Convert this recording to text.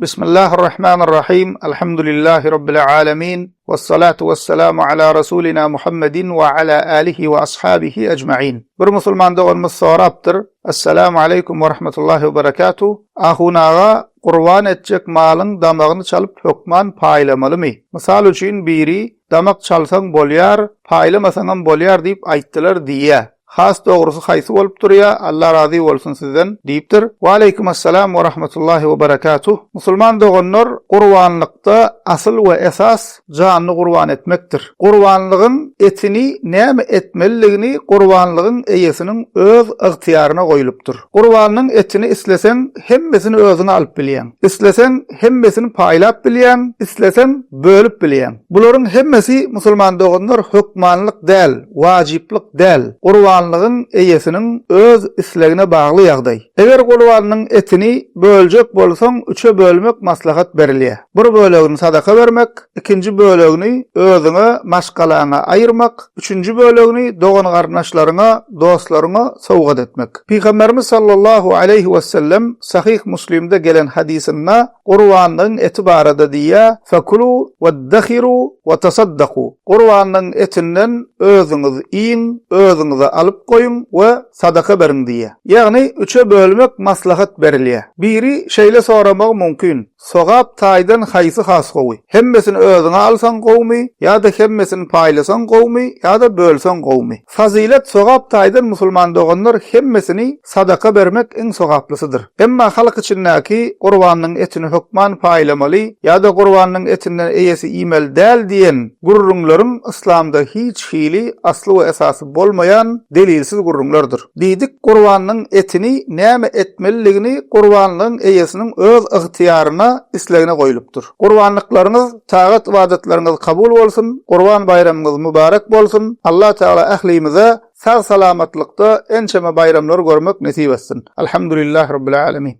Bismillahirrahmanirrahim. Elhamdülillahi Rabbil alemin. Vessalatu vesselamu ala Rasulina Muhammedin ve ala alihi ve ashabihi ecmain. Bir musulman doganymyz sorapdyr. Esselamu aleýkum we rahmetullahi we berekatuh. Ahun aga, gurban etjek malyň damagyny çalyp hökman paýlamalymy? Mysal üçin biri damak çalsaň bolýar, paýlamasaňam bolýar diýip aýtdylar diýýä. Has dogrusy haýsy bolup durýa Allah razy bolsun sizden diýipdir. Waleýkim essalam we rahmetullahi we berekatuh. Musulman doganlar gurbanlykda asyl we esas janly gurban etmekdir. Gurbanlygyň etini näme etmelidigini gurbanlygyň eýesiniň öz ygtyýaryna goýlupdyr. Gurbanlygyň etini isleseň hemmesini özüňe alyp bilýäň. Isleseň hemmesini paýlap bilýäň, isleseň bölüp bilýäň. Bularyň hemmesi musulman doganlar hökmanlyk däl, wajyplyk däl. Gurbanlygyň eýesiniň öz islegine bagly ýagdaý. Eger gurbanlygyň etini böljek bolsaň üçe bölmek maslahat berilýär. Bir bölegini sadaka bermek, ikinji bölegini özüňe, maşgalaňa aýyrmak, üçünji bölegini dogan-garyndaşlaryňa, dostlaryňa sowgat etmek. Pygamberimiz sallallahu aleýhi wesellem Sahyh Muslimde gelen hadysynda gurbanlygyň eti barada diýýär, Fekulu weddehiru we tasaddaku, Gurbanlygyň etinden özüňiz iýiň, özüňize alyp goýuň we sadaka beriň diýýär. Ýagny üçe bölmek maslahat berilýär. Biri şeýle soramagy mümkin, Sogap taýdan haýsy has gowy? Hemmesini özüňe alsaň gowumy ýa-da hemmesini paýlasaň gowumy ýa-da bölseň gowumy? Fazylet sogap taýdan musulman doganlar hemmesini sadaka bermek iň sogaplysydyr. Emma halk içindäki gurbanyň etini hökman paýlamaly ýa-da gurbanyň etinden eýesi iýmeli däl diýen gürrüňleriň yslamda hiç hili asly we esasy bolmaýan delilsiz gürrüňlerdir. Diýdik, gurbanlygyň etini näme etmelidigini gurbanlygyň eýesiniň öz ygtyýaryna, islegine goýlupdyr. Gurbanlyklaryňyz, tagat-ybadatlaryňyz kabul bolsun, Gurban baýramyňyz mübarek bolsun, Allah Tagala ählimize sag-salamatlykda ençeme baýramlary görmek nesip etsin. Alhamdulillahi Rabbil Alemin.